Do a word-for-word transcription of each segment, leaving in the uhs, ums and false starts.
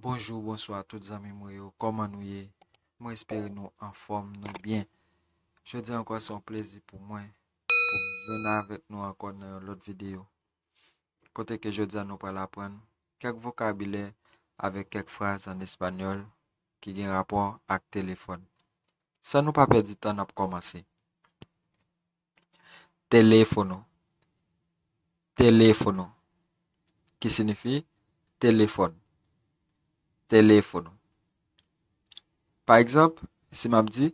Bonjou, bonswa tout zanmi mwen yo. Kòman nou ye? Mwen espere nou anfòm, nou byen. Jodi ankò, se yon plezi pou mwen pou m jwenn avèk nou ankò nan yon lòt videyo. Kote ke jodi a nou pral aprann kèk vokabilè avèk kèk fraz an espanyòl ki gen rapò ak telefòn. San nou pa pèdi tan, n ap kòmanse. Teléfono. Teléfono. Ki siyifi telefòn. Teléfono. Pa egzanp, si m ap di,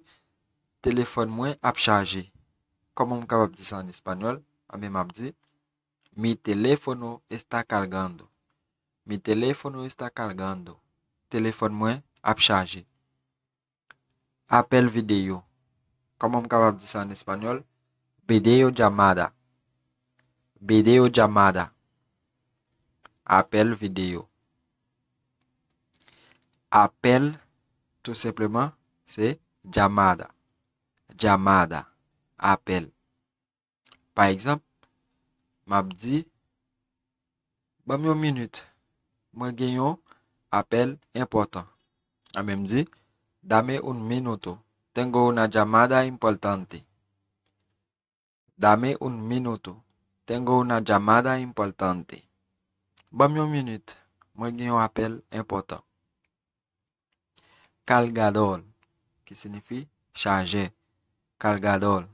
telefòn mwen ap chaje. Kòman m kapab di sa an espanyòl? Anben, m ap di, mi teléfono está cargando. Mi teléfono está cargando. Telefòn mwen ap chaje. Apèl videyo. Kòman m kapab di sa an espanyòl? Videollamada. Videollamada. Apèl videyo. Apèl, tou senpleman, se llamada. Llamada. Apèl. Pa egzanp, m ap di, ban m yon minit, mwen gen yon apèl enpòtan. Anben, m di, dame un minuto, tengo una llamada importante. Dame un minuto, tengo una llamada importante. Ban m yon minit, mwen gen yon apèl enpòtan. Cargador, ki siyifi chajè. Cargador,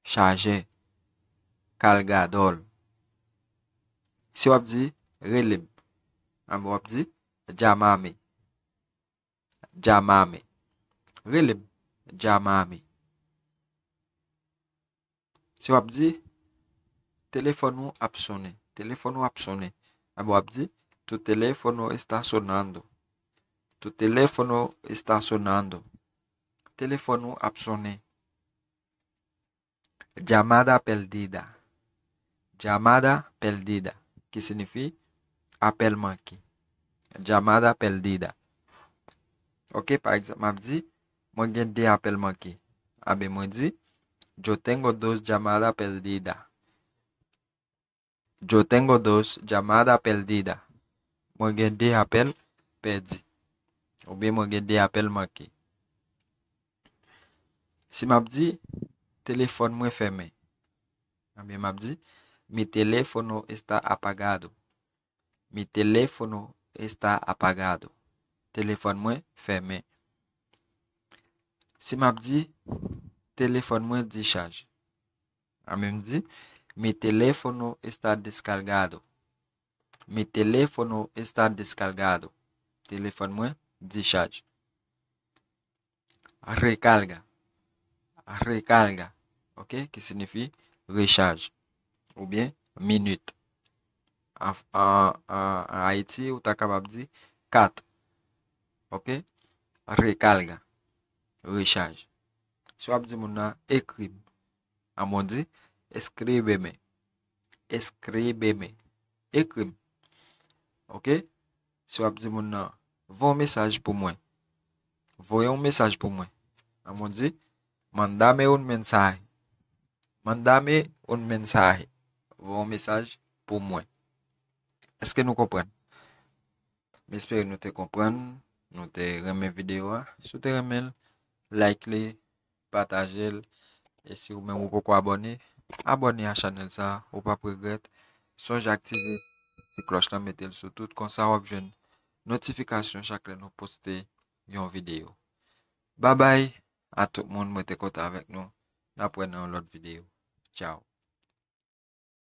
chajè. Cargador. Si w ap di, rele m, anben w ap di, llámame. Llámame. Rele m. Llámame. Si w ap di, telefòn ou ap sonnen. Telefòn ou ap sonnen. Anben w ap di, tu teléfono está sonando. Tu teléfono está sonando. Telefòn ou ap sonnen. Llamada perdida. Llamada perdida. Ki siyifi apèl manke. Llamada perdida. Ok, pa egzanp, m ap di, mwen gen de apèl manke. Anben, mwen di, yo tengo dos llamadas perdidas. Yo tengo dos llamadas perdidas. Mwen gen de apèl pèdi. Oubyen mwen gen de apèl manke. Si m ap di, telefòn mwen fèmen. Anben, m ap di, mi teléfono está apagado. Mi teléfono está apagado. Telefòn mwen fèmen. Si m ap di, telefòn mwen dichaj. Anben, m di, mi teléfono está descargado. Mi teléfono está descargado. Telefòn mwen dichaj. Recarga. Recarga. Ok, ki siyifi rechaj. Oubyen minit. An, an, an, an Ayiti, ou ta kapab di kat. Ok? Recarga. Rechaj. Si w ap di moun nan, ekri m. Anben w di, escríbeme. Escríbeme. Ekri m. Ok? Si w ap di moun nan, voye yon mesaj pou mwen. Voye yon mesaj pou mwen. Anben w di, mándame un mensaje. Mándame un mensaje. Voye yon mesaj pou mwen. Èske nou konprann? M espere nou te konprann, nou te renmen videyo a. Si w te renmen l, like li, pataje l. E si ou menm ou poko abòne, abòne a chanèl sa, ou p ap regrèt. Sonje aktive ti klòch lan, mete l sou tout, konsa w ap jwenn notifikasyon chak lè nou poste yon videyo. Babay a tout moun, mwen te kontan avèk nou. N ap wè nan yon lòt videyo. Tchaw.